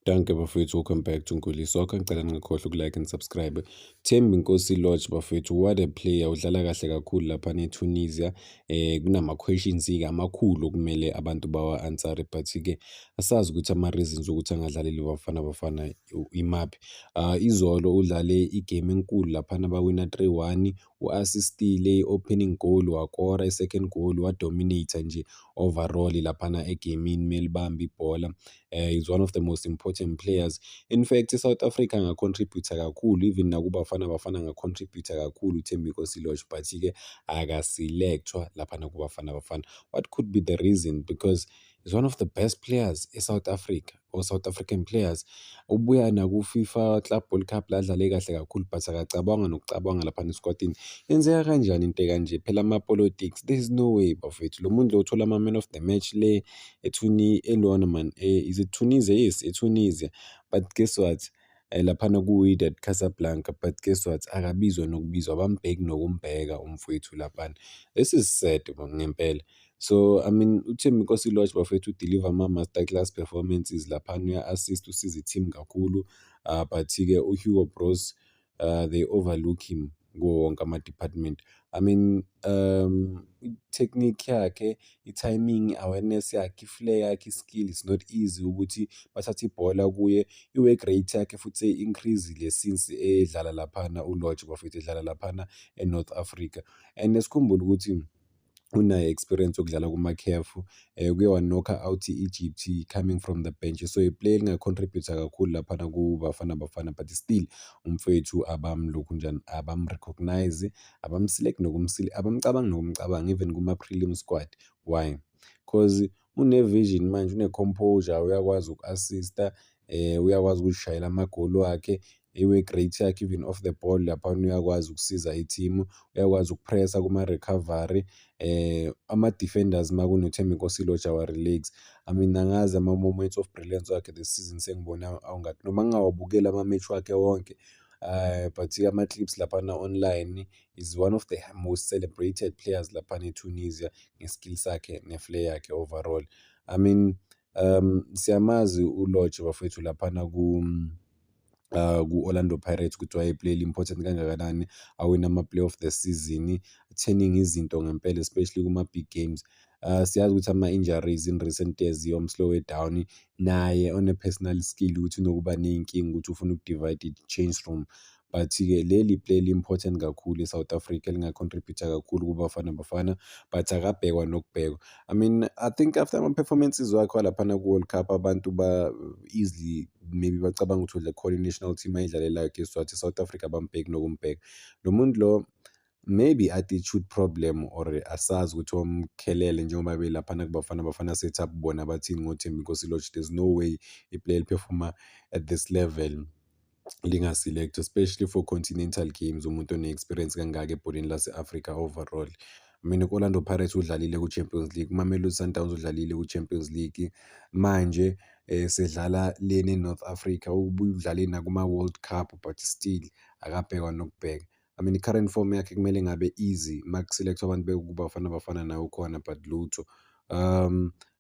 Dankie bafowethu, welcome back to Nkuli Soccer. Ngicela ningakhohlwa uku-like and subscribe. Thembinkosi Lorch bafowethu, what a player, udlala kahle kakhulu laphana eTunisia. Kunama-questions-ke amakhulu okumele abantu bawa-answer-e, but-ke asazi ukuthi ama-reasons ukuthi angadlaleli Bafana Bafana imaphi. Izolo udlale i-game enkulu laphana, bawina 3-1, u-assist-ile i-opening goal, wakora i-second goal, wa-dominate nje overall laphana egemini melibamba ibhola. He's one of the most important players. In fact, i-South Africa anga-contribute-a kakhulu, even nakuBafana Bafana anga-contribute-a kakhulu uThembinkosi Lorch, but-ke aka-select-wa laphana kuBafana Bafana. What could be the reason? Because he's one of the best players e-South Africa or South African players. Ubuya naku-FIFA Club World Cup la adlale kahle kakhulu, but akacabangwa nokucabanga laphana esquadini. Yenzeka kanjani into ekanje? Phela ama-politics, there is no way bafowethu. Lo muntu lo uthola ama-man of the match le elona man, is it Tunisia? Yes, eTunisia. But guess what? Laphana ku-Wydad Casablanca, but guess what? Akabizwa nokubizwa, abambheki nokumbheka umfowethu laphana. This is sad ngempela. So I mean, uThembinkosi Lorch bafowethu u-deliver ama-masterclass performances laphana, uya-assist, usiza i-team kakhulu, but-ke uHugo Broos, they overlook him kuwo wonke ama-department. I mean, i-technique yakhe, i-timing, i-awareness yakhe, i-flair yakhe, i-skill, it's not easy ukuthi bathathe ibhola kuye. I-work rate yakhe futhi seyi-increase-ile since edlala laphana uLorch bafowethu, edlala laphana e-North Africa. And sikhumbule ukuthi unayo experience yokudlala kuma-CAF, uke wa-knock-a out i-Egypt coming from the bench, so i-player elinga-contribute-a kakhulu laphana kuBafana Bafana, but still umfowethu abamlokhunjani, abam-recognise, abam-select abamcabangi nokumcabanga even kuma-prelim squad. Why? 'Cause une-vision manje, une-composure, uyakwazi uku-assist-a, uyakwazi ukuzishayela amagoli wakhe, i-work rate yakhe even off the ball laphana uyakwazi ukusiza i-team, uyakwazi uku-press-a kuma-recovery, ama-defenders makunoThembinkosi Lorch awa-relax. I mean, angazi ama-moments of brilliance wakhe this season sengibone awungaki, noma ngingawabukeli ama-match wakhe wonke, but ama-clips laphana online, is one of the most celebrated players laphana e-Tunisia nge-skill sakhe ne-flair yakhe overall. I mean, siyamazi uLorch bafowethu laphana ku-Orlando Pirates ukuthi wayeyi-player important kangakanani, awina ama-player of the season, turning izinto ngempela, especially kuma-big games. Siyazi ukuthi ama-injuries in recent years ziyom-slow down, naye on a personal skill ukuthi unokuba ney'nkinga ukuthi ufuna uku-divide i-change room, but-ke leli player li-important kakhulu e-South Africa, elinga-contribute-a kakhulu kuBafana Bafana, but akabhekwa nokubhekwa. I mean, I think after ama-performances wakhe walaphana ku-World Cup, abantu ba-easily maybe bacabanga ukuthi udla khona i-national team ayidlalelayo, guess what, i-South Africa abambheki nokumbheka. Lo muntu lo maybe attitude problem or asazi ukuthi omkhelele njengoba belaphana kuBafana Bafana setup, bona bathini ngoThembinkosi Lorch. There's no way i-player eli-perform-a at this level linga-select, especially for continental games, umuntu one-experience kangaka ebholeni lase-Africa overall. I mean, ku-Orlando Pirates udlalile ku-Champions League, Mamelodi Sundowns udlalile ku-Champions League, manje sedlala lena e-North Africa, ubuye udlale nakuma-World Cup, but still akabhekwa nokubheka. I mean, i-current form yakhe kumele ngabe easy maku-select-wa abantu kuBafana Bafana naye ukhona, but lutho.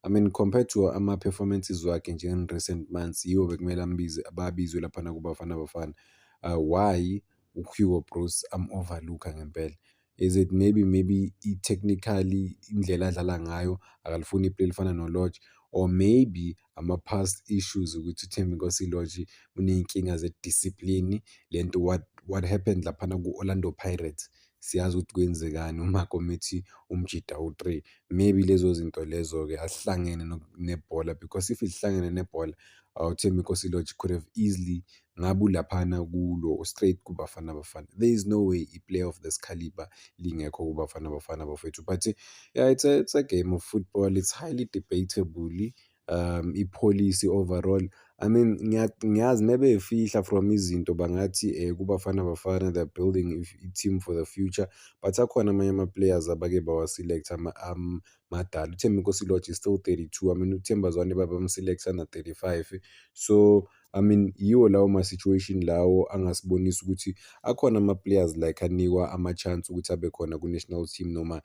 I mean, compared to ama-performances wakhe nje in recent months, yiwo bekumele ambize, babizwe laphana kuBafana Bafana. Why uHugo Broos am-overlook-a ngempela? Is it maybe i-technically indlela adlala ngayo akalifuni i-player elifana no-Lorch, or maybe ama-past issues ukuthi uThembinkosi Lorch uney'nkinga ze-discipline, lento what happened laphana ku-Orlando Pirates, siyazi ukuthi kwenzekani uMakometi umjida u-three. Maybe lezo zinto lezo-ke azihlangene nebhola, because if zihlangene nebhola, uThembinkosi Lorch could have easily ngabe ulaphana kulo straight kuBafana Bafana. There is no way i-player of this caliber lingekho kuBafana Bafana bafowethu, but yeah, it's a game of football, it's highly debatable, i-policy overall. I mean, ngiyazi mebeyifihla from izinto bangathi kuBafana Bafana they're building i-team for the future, but akhona amanye ama-players abake bawa-select-a amadala. UThembinkosi Lorch is still 32, I mean, uThemba Zwane babam-select-a na-35, so I mean, yiwo lawo ma-situation lawo angasibonisa ukuthi akhona ama-players like anikwa ama-chance ukuthi abe khona ku-national team, noma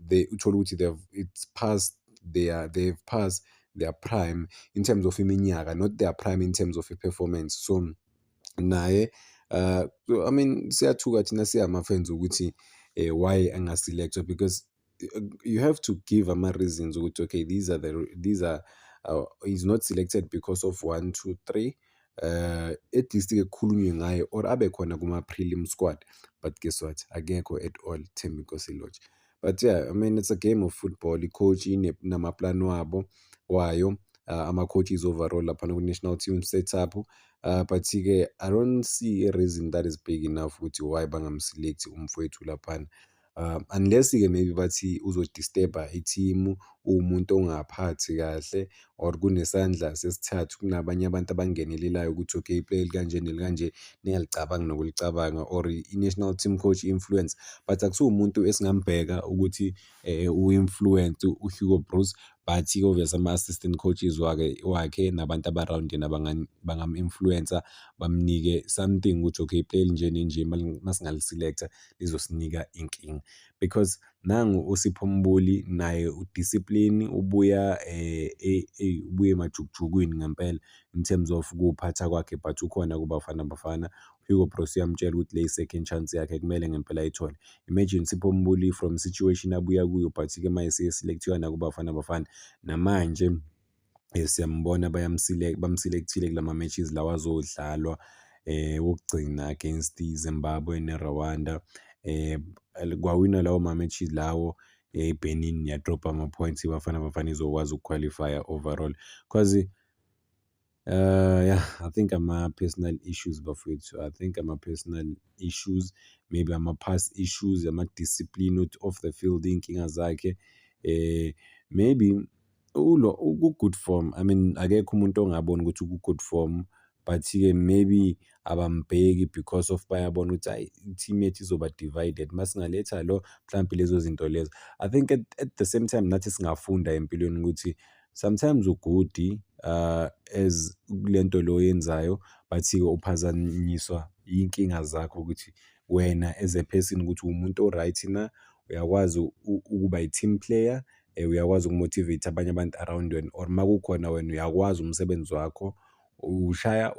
they uthole ukuthi they've it's past their they've passed their prime in terms of iminyaka, not their prime in terms of i-performance. So naye I mean, siyathuka thina siyama-fans ukuthi why anga-select-wa, because you have to give ama-reasons ukuthi okay, these are he's not selected because of one, two, three. At least-ke kukhulunywe ngaye or abe khona kuma-prelim squad, but guess what, akekho at all Thembinkosi Lorch. But yeah, I mean, it's a game of football. I-coach inamaplani wabo wayo, ama-coaches overall laphana ku-national team setup, but-ke I don't see a reason that is big enough ukuthi why bangam-select umfowethu laphana, unless-ke maybe bathi uzo-disturb-a i-team, uwumuntu ongaphathi kahle or kunesandla sesithathu, kunabanye abantu abangenelelayo ukuthi okay, i-player elikanje nelikanje ningalicabangi nokulicabanga, or i-national team coach influence. But akusiwo umuntu esingambheka ukuthi u-influence u-Hugo Broos, but obvious ama-assistant coaches wakhe nabantu aba-around yena bangam-influence-a, bamnike something ukuthi okay, i-player elinje nenje masingali-select-a lizosinika inkinga, because nangu uSipho Mbule naye u-discipline, ubuya ubuya emajukujukwini ngempela in terms of ukuphatha kwakhe, but ukhona kuBafana Bafana. Hugo Broos uyamtshela ukuthi le i-second chance yakhe, kumele ngempela ayithole. Imagine Sipho Mbule from situation abuya kuyo, but-ke manje seye-select-iwa nakuBafana Bafana. Namanje siyambona bam-select-ile kulama matches lawa azodlalwa wokugcina against iZimbabwe neRwanda. Kwawina lawo ma-matches lawo, iBenin ya-drop-a ama-points, iBafana Bafana izokwazi uku-qualify-a overall, 'cause yeah, I think ama-personal issues, bafowethu. I think ama-personal issues, maybe ama-past issues, ama-discipline off the field, iy'nkinga zakhe, maybe ulo uku-good form. I mean, akekho umuntu ongaboni ukuthi uku-good form, but-ke maybe abambheki because of bayabona ukuthi hhayi, i-team yethu izoba divided masingaletha lo mhlampe, lezo zinto lezo. I think at the same time nathi singafunda empilweni ukuthi sometimes u-good as kule nto lo oyenzayo, but-ke uphazanyiswa iy'nkinga zakho ukuthi wena as a person ukuthi uwumuntu o-right na, uyakwazi ukuba i-team player, uyakwazi uku-motivate abanye abantu around wena, or makukhona wena uyakwazi umsebenzi wakho, ushaya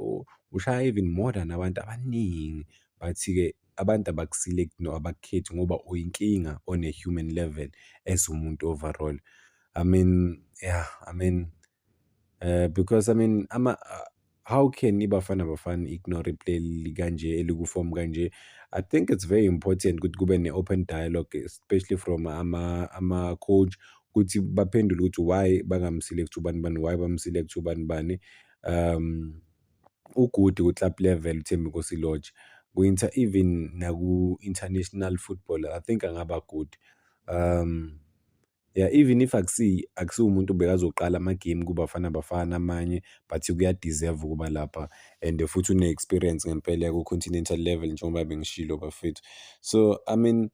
even more than abantu abaningi, but-ke abantu abaku-select no abakukhethi ngoba uyinkinga on a human level as umuntu overall. I mean, yeah, I mean, because I mean, how can iBafana Bafana ignore i-player kanje eliku-form kanje? I think it's very important ukuthi kube ne-open dialogue, especially from ama-coach ukuthi baphendule ukuthi why bangam-select ubani bani, why bam-select ubani bani. U-good ku-club level uThembinkosi Lorch, even naku-international football I think angaba good. Yeah, even if akusiwo umuntu obekazoqala ama-game kuBafana Bafana amanye, but kuya-deserve ukuba lapha and futhi une-experience ngempela ku-continental level njengoba bengishilo, bafethu. So I mean,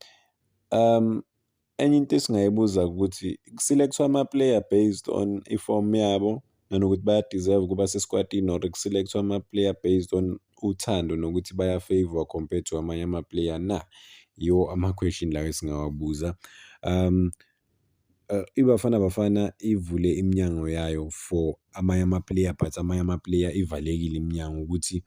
enye into esingayibuza ukuthi ku-select-wa ama-player based on i-form yabo nanokuthi baya-deserve ukuba seskwatini, or ku-select-wa ama-player based on uthando nokuthi baya-favour compared to amanye ama-player na? Yiwo ama-question lawa esingawabuza. IBafana Bafana ivule iminyango yayo for amanye ama-player, but amanye ama-player ivalekile iminyango ukuthi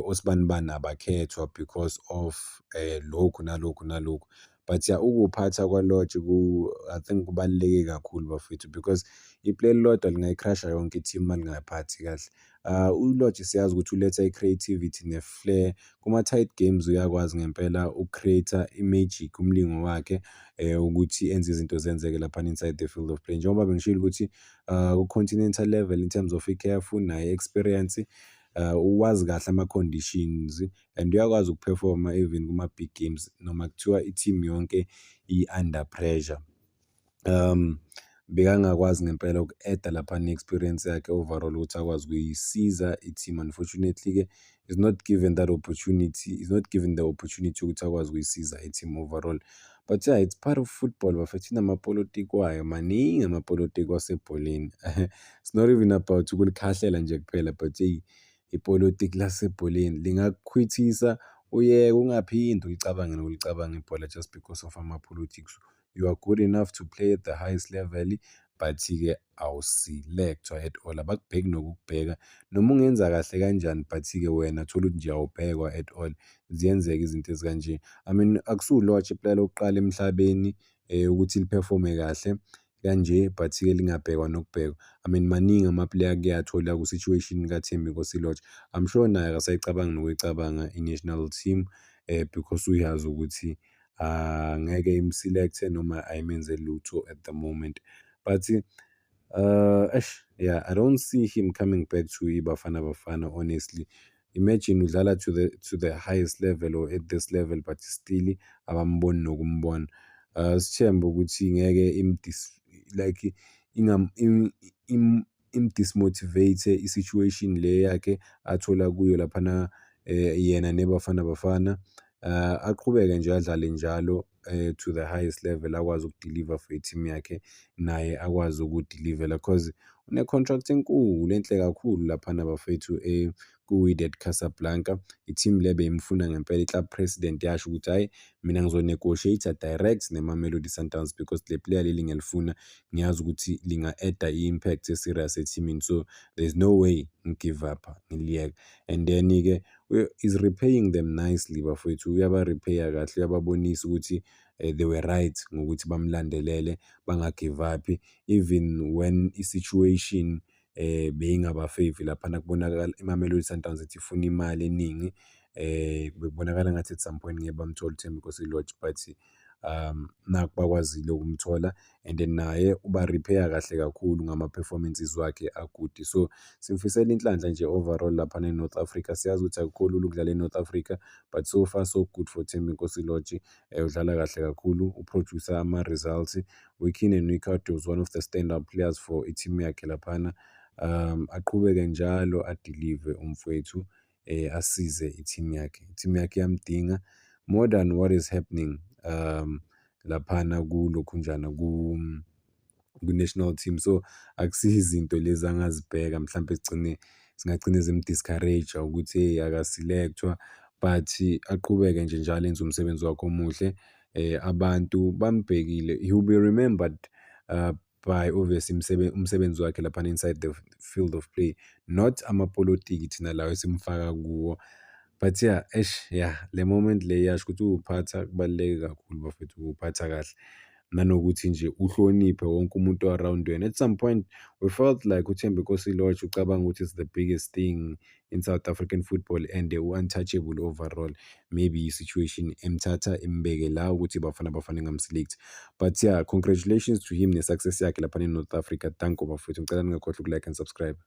osibanibani abakhethwa because of lokhu nalokhu nalokhu. But yeah, ukuphatha kwa-Lorch I think kubaluleke kakhulu, bafethu, because i-player elilodwa lingayi-crush-a yonke i-team malingayiphathi kahle. U-Lorch siyazi ukuthi uletha i-creativity ne-flair kuma-tight games, uyakwazi ngempela uku-create-a i-magic, umlingo wakhe ukuthi enze izinto zenzeke laphana inside the field of play. Njengoba bengishilo ukuthi ku-continental level in terms of i-CAF unayo i-experience, uwazi kahle ama-conditions and uyakwazi uku-perform-a even kuma-big games noma kuthiwa i-team yonke i-under pressure. Bekangakwazi ngempela uku-add-a laphana i-experience yakhe overall ukuthi akwazi ukuyisiza i-team. Unfortunately-ke is not given that opportunity, is not given the opportunity ukuthi akwazi ukuyisiza i-team overall. But yeah, it's part of football, bafethu, inamapolitiki wayo, maningi amapolitiki wasebholeni. It's not even about ukulikhahlela nje kuphela, but eyi, ipolitiki lasebholeni lingakukhwithisa uyeke ungaphinde ulicabange nokulicabanga ibhola just because of ama-politics. You are good enough to play at the highest level, But-ke awu-select-wa at all, abakubheki nokukubheka noma ungenza kahle kanjani, but-ke wena thola ukuthi nje awubhekwa at all. Ziyenzeka izinto ezikanje. I mean, akusiwu-Lorch i-player lokuqala emhlabeni ukuthi li-perform-e kahle kanje, but-ke lingabhekwa nokubhekwa. I mean, maningi ama-player ake athola ku-situation kaThembinkosi Lorch. I'm sure naye akasayicabangi nokuyicabanga i-national team because uyazi ukuthi angeke im-select-e noma ayimenzeli lutho at the moment. But eish, yeah, I don't see him coming back to iBafana Bafana, honestly. Imagine udlala to the highest level or at this level, but still abamboni nokumbona. Sithembe ukuthi ngeke like im-dismotivate i-situation le yakhe athola kuyo laphana yena neBafana Bafana. Aqhubeke nje adlale njalo to the highest level, akwazi uku-deliver for i-team yakhe, naye akwazi uku-deliver-ela 'cause une-contract enkulu enhle kakhulu laphana, bafethu, ku-Wydad Casablanca. I-team le beyimfuna ngempela, i-club president yasho ukuthi, "Hhayi, mina ngizo-negotiate direct neMamelodi Sundowns because le player leli ngiyalifuna, ngiyazi ukuthi linga-add-a i-impact e-serious ethimini, so there's no way ngi-give up-a ngiliyeke." And then-ke is repaying them nicely, bafowethu, uyaba-repay-a kahle, uyababonisa ukuthi they were right ngokuthi bamlandelele, banga-give up-i even when i-situation beyingaba-favour laphana. Kubonakala iMamelodi Sundowns ithi ifuna imali eningi, bekubonakala ngathi at some point ngeke bamthole uThembinkosi Lorch, but naku bakwazile ukumthola and then naye uba-repay-a kahle kakhulu ngama-performances wakhe a-good. So simfisela inhlanhla nje overall laphana e-North Africa. Siyazi ukuthi akukho lula ukudlala e-North Africa, but so far so good for Thembinkosi Lorch. Udlala kahle kakhulu, u-produce-a ama-results week in and week out, was one of the stand-out players for i-team yakhe laphana. Aqhubeke njalo a-deliver umfowethu, asize i-team yakhe. I-team yakhe iyamdinga more than what is happening laphana kulokhunjana ku-national team. So akusiyo izinto lezi angazibheka mhlampe zigcine zingagcine zim-discourage-a ukuthi hey, aka-select-wa, but aqhubeke nje njalo enze umsebenzi wakhe omuhle. Abantu bambhekile, he will be remembered by obviously umsebenzi wakhe laphana inside the field of play, not amapolitiki thina lawa esimfaka kuwo. But yeah, eish, yeah, le moment le iyasho ukuthi ukuphatha kubaluleke kakhulu, bafethu, ukuphatha kahle nanokuthi nje uhloniphe wonke umuntu o-around wena. At some point we felt like uThembinkosi Lorch ucabanga ukuthi it's the biggest thing in South African football and u-untouchable overall. Maybe i-situation emthatha imbeke la ukuthi iBafana Bafana ingam-select. But yeah, congratulations to him ne-success yakhe laphana e-North Africa. Danko, bafowethu, ngicela ningakhohlwa uku-like and subscribe.